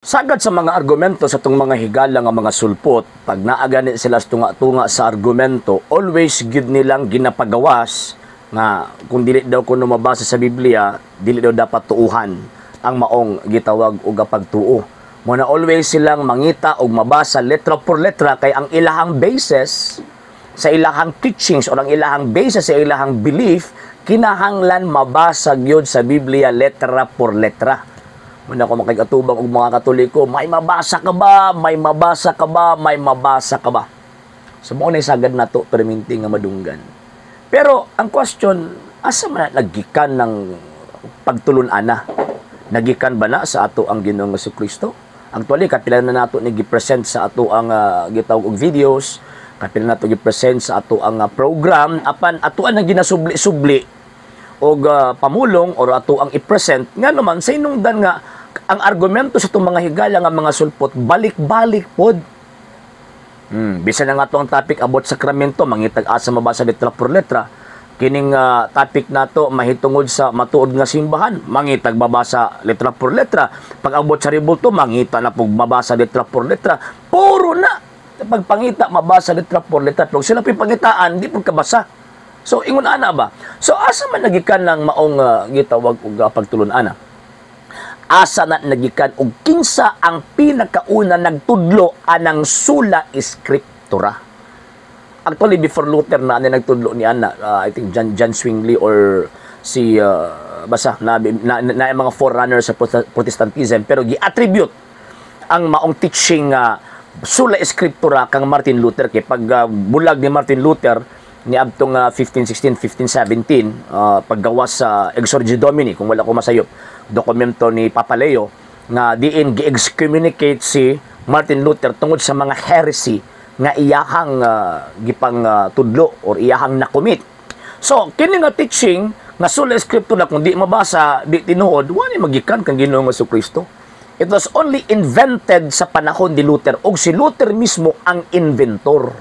Sagad sa mga argumento sa atong mga higala nga mga sulpot, pag naa gani sila sa tunga-tunga sa argumento, always gyud nilang ginapagawas nga kung dili daw kuno mabasa sa Biblia, dili daw dapat tuuhan ang maong gitawag og pagtuo. Mo na always silang mangita og mabasa letra por letra kay ang ilahang basis sa ilahang teachings or ang ilahang basis sa ilahang belief kinahanglan mabasa gyud sa Biblia letra por letra. Muna ko makig-atubang og mga Katoliko, may mabasa ka ba? May mabasa ka ba? May mabasa ka ba? So mao na sagad nato perminti nga madunggan. Pero ang question, asa man na nagikan ng pagtulun-ana? Nagikan ba na sa ato ang Ginoong Kristo? Actually, kapila na nato ni gi-present sa ato ang gitawag og videos, kapila nato gi-present sa ato ang program, apan atoan ang ginasubli-subli og pamulong or ato ang i-present nga naman sa inungdan nga ang argumento sa itong mga higala nga mga sulpot balik-balik pod. Bisan na nga to ang topic about sakramento, mangitag asa mabasa letra por letra. Kining topic nato mahitungod sa matuod nga simbahan, mangitag babasa letra por letra. Pag abot sa rebulto, mangita na pug mabasa letra por letra. Puro na pagpangita mabasa letra por letra. Pero sila pangitaan, di pud kabasa. So ingon ana ba? So asa man nagikan ng maong gitawag og pagtulon-ana? Asa na nagikan og kinsa ang pinakauna nagtudlo anang sola scriptura? Actually, before Luther na ani nagtudlo ni ana, I think John Zwingli or si basta na, na mga forerunners sa Protestantism, pero gi-attribute ang maong teaching sola scriptura kang Martin Luther kay pag bulag ni Martin Luther niadtong 1516, 1517, paggawas sa Exordio Domini, kung wala ko masayop, dokumento ni Papa Leo nga diin gi-excommunicate si Martin Luther tungod sa mga heresy nga iyahang gipang tudlo or iyahang nakomit. So, kini nga teaching nga sola scriptura, kung di mabasa, di tinuod, wala magikan kang Ginoong Kristo. It was only invented sa panahon ni Luther og si Luther mismo ang inventor.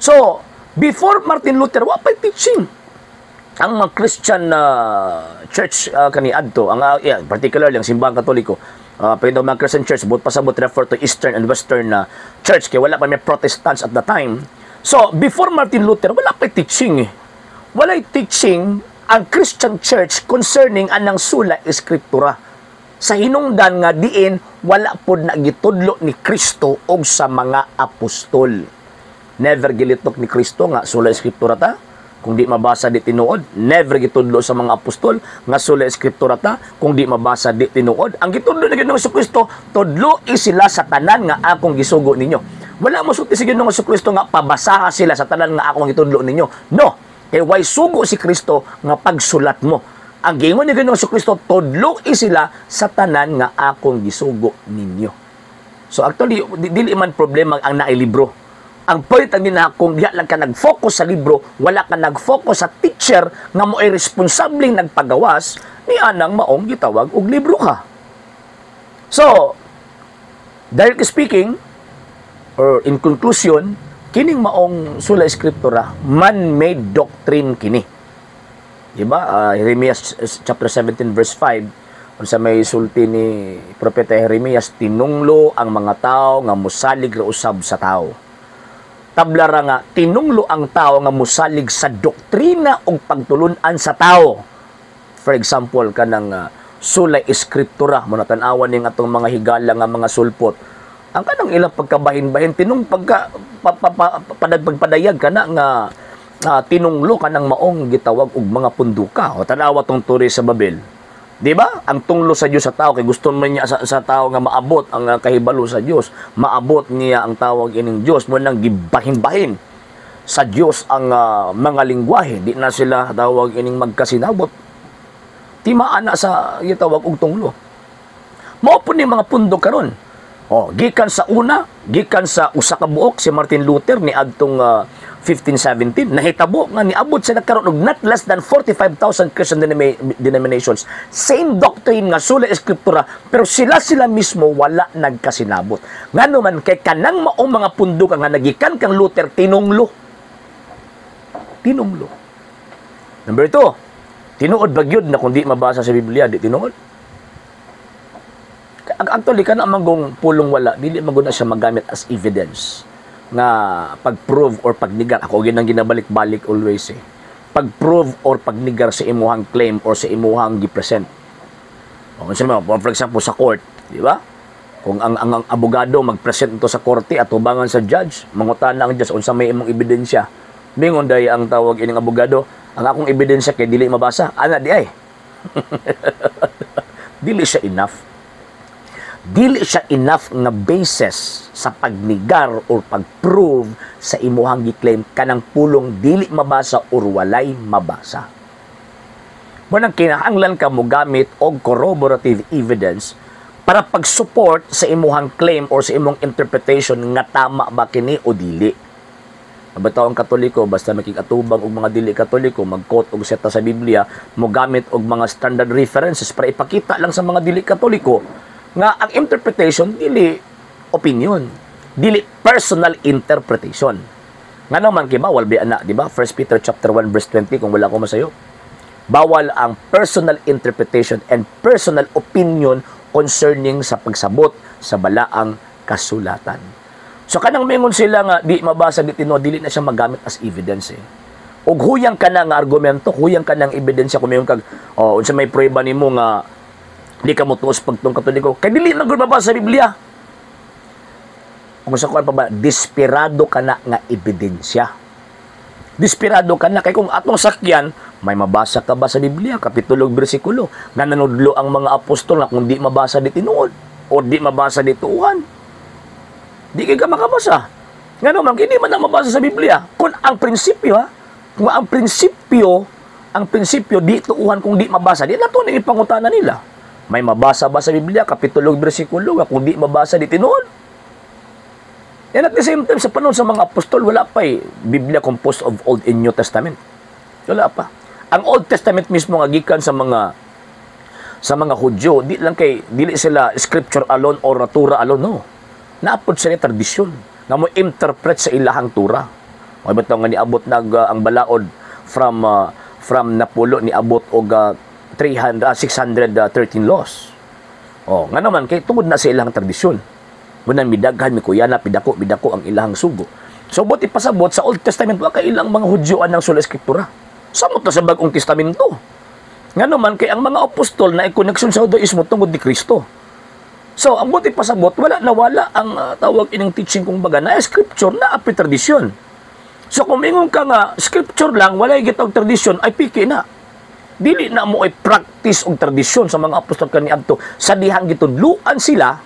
So, before Martin Luther, wa pa'y teaching ang mga Christian church kaniadto, ang yeah, particularly ang Simbahang Katoliko. Pero mga Christian church, both pasabot refer to Eastern and Western church, kay wala pa may Protestants at the time. So, before Martin Luther, wala pa teaching. Eh. Walay teaching ang Christian church concerning anang sola scriptura. Sa hinungdan nga diin wala pod na gitudlo ni Kristo og sa mga apostol. Never gilitok ni Kristo nga sola scriptura ta. Kung di mabasa, di tinuod. Never gitudlo sa mga apostol nga sola scriptura ta. Kung di mabasa, di tinuod. Ang gitudlo ni Ginoong Kristo, tudlo sila sa tanan nga akong gisugo ninyo. Wala mo sulti si Ginoong Kristo nga pabasaha sila sa tanan nga akong gitudlo ninyo. No. Kay way sugo si Kristo nga pagsulat mo. Ang giingon ni Ginoong Kristo, tudlo sila sa tanan nga akong gisugo ninyo. So actually, dili man problema ang naay libro. Ang point ang gina, kung diha lang ka nag-focus sa libro, wala ka nag-focus sa teacher nga mo ay responsableng nagpagawas ni anang maong gitawag og libro ka. So, directly speaking, or in conclusion, kining maong sola scriptura, man-made doctrine kini. Diba? Jeremias chapter 17 verse 5, unsa may sulti ni Propeta Jeremias, tinunglo ang mga tao nga musalig ra usab sa tao. Tabla ra nga tinunglo ang tao nga musalig sa doktrina ug pagtulun-an sa tao. For example, kanang sola scriptura mo na tan-awan ning atong mga higala nga mga sulpot. Ang kanang ilang pagkabahin-bahin tinung pagka pa, pa, pa, padagpagpadayag kana nga tinunglo kanang maong gitawag og mga punduka. O tan-awa tong Tore sa Babel. Di ba? Ang tunglo sa Dios sa tao kay gusto man niya sa tao nga maabot ang kahibalo sa Dios, maabot niya ang tawag ining Dios mo nang gibahin-bahin sa Dios ang mga lingwahe, di na sila tawag ining magkasinabot. Timaan na sa gitawag og tunglo. Mao po ni mga pundok karon. Oh, gikan sa una, gikan sa usa ka buok si Martin Luther ni adtong 1517, nahitabo nga niabot sila karon og not less than 45,000 Christian denominations. Same doctrine nga sola scriptura, pero sila sila mismo wala nagkasinabot. Ngano man? Kay kanang maong mga pundok nga nagikan kang Luther, tinunglo. Tinunglo. Number 2, tinuod ba gyud na kung di mabasa sa Biblia, di tinuod? Actually, kana manggong pulong wala, dili man na siya magamit as evidence nga pag-prove or pagnigar. Ako ginang ginabalik-balik always eh. Pag-prove or pagnigar sa imuhang claim or sa imuhang gi-present. O, unsa man, for example, sa court, di ba? Kung ang abogado mag-present ito sa korte at tubangan sa judge, mangutana ang judge, "Unsa may imong ebidensya?" Mingon day ang tawag ining abogado, "Ang akong ebidensya kay dili mabasa." Ana di ay. Dili siya enough. Dili siya enough nga basis sa pagnigar or pag-prove sa imuhang gi-claim, kanang pulong dili mabasa or walay mabasa. Mao nang kinahanglan ka mo gamit og corroborative evidence para pag-support sa imuhang claim or sa imong interpretation nga tama ba kini o dili. Bataw ang Katoliko, basta makikatubang og mga dili Katoliko, mag-quote og seta sa Biblia, mo gamit og mga standard references para ipakita lang sa mga dili Katoliko nga ang interpretation dili opinion, dili personal interpretation. Nga naman kay bawal bi ana, di ba? 1 Peter chapter 1 verse 20, kung wala ko masayo. Bawal ang personal interpretation and personal opinion concerning sa pagsabot sa balaang kasulatan. So kanang mingon sila nga di mabasa, di tinuod, dili na siya magamit as evidence eh. Og huyang ka na nga argumento, huyang ka ng ebidensya kung mingon kag, "Oh, unsa may prueba nimo nga di ka motuos pagtong Katoliko?" Kay dili man gud mabasa sa Biblia. Kung sa kuan pa ba, desperado ka na nga ebidensya. Desperado ka na kay kung atong sakyan, may mabasa ka ba sa Biblia, kapitulo ug bersikulo, nga nanudlo ang mga apostol nga kung di mabasa di tinuod o di mabasa di tuuhan? Di kay ka makabasa. Nga naman, hindi man na mabasa sa Biblia. Kung ang prinsipyo, ha? Kung ang prinsipyo, di tuuhan kung di mabasa, di na to na ipangutana nila. May mabasa ba sa Biblia, kapitulo ug bersikulo, nga kung di mabasa, di tinuod? And at the same time, sa panahon sa mga apostol, wala pa eh Biblia composed of Old and New Testament. Wala pa. Ang Old Testament mismo nga gikan sa mga Hudyo, di lang kay dili sila scripture alone or Torah alone, no. Naapod sila tradisyon nga mo interpret sa ilahang Torah. May bitaw nga niabot nag ang balaod from napulo niabot og 300 613 laws. Oh, nga naman kay tungod na sa ilang tradisyon. Muna midaghan, mikuyana, pidako, midako ang ilahang sugo. So buti pasabot sa Old Testament, wa kay ilang mga Hudyo ang sola Escritura. Samot na sa Bagong Testamento. Nga naman kay ang mga apostol na koneksyon sa Judaismo tungod ni Kristo. So, ang buti pasabot, wala na wala ang tawag ining teaching kung baga na scripture na api tradisyon. So, kung mingon ka nga scripture lang, wala gitawag tradisyon, ay piki na. Dili na mo ay practice og tradisyon sa mga apostol kaniadto sa dihang gitudluan sila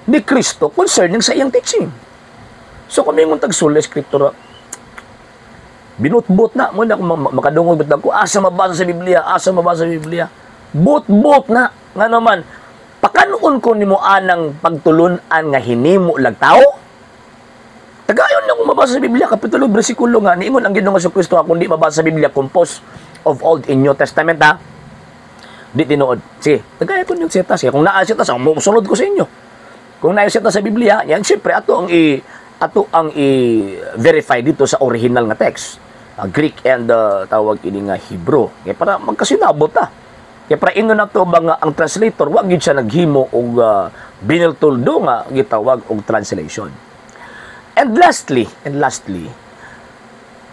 ni Kristo concerning sa iyang teaching. So kung mingon tag sola scriptura, binutbut na mo na kung makadungog bitag ko, "Asa mabasa sa Biblia? Asa mabasa sa Biblia?" Bot-bot na. Nga naman, pakanuon ko nimo anang pagtulun-an nga hinimo lag tao. Tagayon na kung mabasa sa Biblia, kapitulo, bersikulo nga, niingon ang Ginoong Kristo kung di mabasa sa Biblia, composed of Old and New Testament, ha? Di tinuod. Sige, tagayon ko yung seta. Sige, kung naa seta, musunod ko sa inyo. Kung naa seta sa Biblia, yan, siyempre, ato ang i-verify dito sa original nga text. Greek and tawag ini nga Hebrew. Kaya para magkasinabot ta. Kaya para ingon na to ba nga ang translator, wag gid siya naghimo og biniltuldo nga gitawag og translation. And lastly,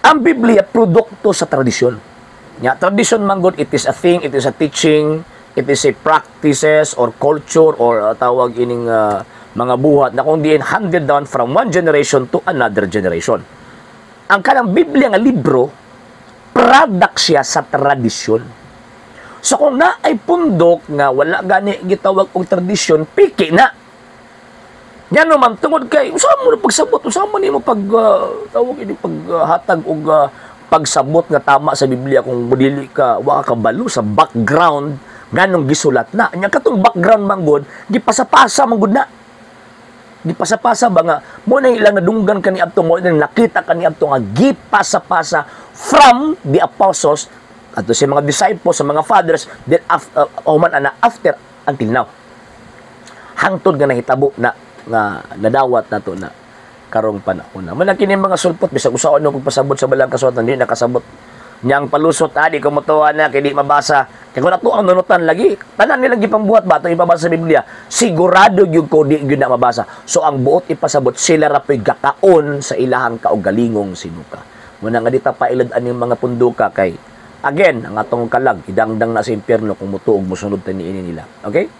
ang Biblia produkto sa tradisyon. Nya, tradisyon man gud, it is a thing, it is a teaching, it is a practices or culture or tawag ining mga buhat na kung diin handed down from one generation to another generation. Ang kanang Biblia nga libro, product siya sa tradisyon. So kung naay pundok nga wala gani gitawag og tradisyon, piki na. Yan naman tungod kay usa mo na pagsabot, usa mo nimo pag tawag ini paghatag og pagsabot nga tama sa Biblia kung dili ka wa ka kabalo sa background nganong gisulat na. Nya katong background man gud, gipasapasa man gud na. Gipasapasa ba nga mo na ilang nadunggan kaniadto, mo na nakita kaniadto nga gipasapasa from the apostles ato sa mga disciples, sa mga fathers, then after, human ana after until now, hangtod nga nahitabo na nga nadawat nato na karong panahon na. Man kini mga sulpot, bisag usaon no pagpasabot sa balang kasuwatan, di nakasabot. Niyang palusot, di ko motuo na kay di mabasa. Kay kung ato ang nunutan lagi, tanan nilang gipambuhat ba atong ipabasa sa Biblia, sigurado gyud ko di gyud na mabasa. So ang buot ipasabot, sila ra po'y gakaon sa ilahang kaugalingong sinuka. Muna nga di ta pailad aning mga punduka kay again, ang atong kalag idangdang na sa impyerno kung mutuog mosunod ta niini nila. Okay?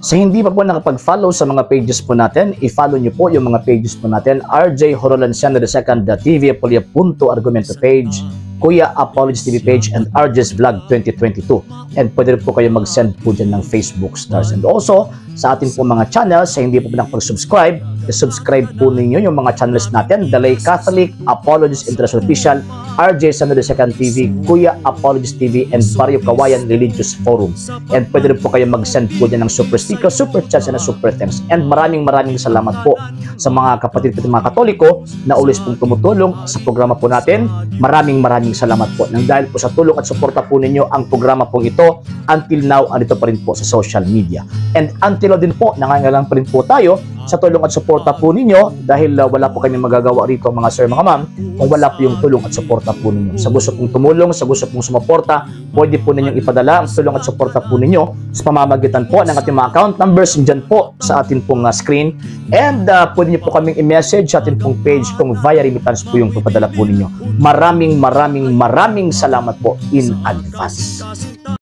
Sa hindi pa po nakapag-follow sa mga pages po natin, i-follow nyo po yung mga pages po natin. RJ Horolenciano II, TV Apolia Punto Argumento page, Kuya Apologies TV page, and RJ's Vlog 2022. And pwede rin po kayo mag-send po dyan ng Facebook stars. And also, sa ating po mga channels, sa hindi po nakapag-subscribe, i-subscribe po ninyo yung mga channels natin: Dalay Catholic, Apologies International Official, RJ Sano II TV, Kuya Apologies TV, and Barrio Kawayan Religious Forum. And pwede rin po kayo mag-send po dyan ng super sticker, super chats, and super thanks. And maraming maraming salamat po sa mga kapatid po, mga Katoliko na always pong tumutulong sa programa po natin. Maraming maraming salamat po. Nang dahil po sa tulong at suporta po ninyo, ang programa pong ito until now andito pa rin po sa social media. And until now din po, nangangailangan pa rin po tayo sa tulong at suporta po ninyo dahil wala po kami magagawa rito, mga sir, mga ma'am, kung wala po yung tulong at suporta po ninyo. Sa gusto pong tumulong, sa gusto pong sumuporta, pwede po ninyong ipadala ang tulong at suporta po ninyo sa pamamagitan po ng ating mga account numbers dyan po sa ating pong screen. And pwede niyo po kaming i-message sa ating pong page kung via remittance po yung papadala po ninyo. Maraming maraming maraming salamat po in advance.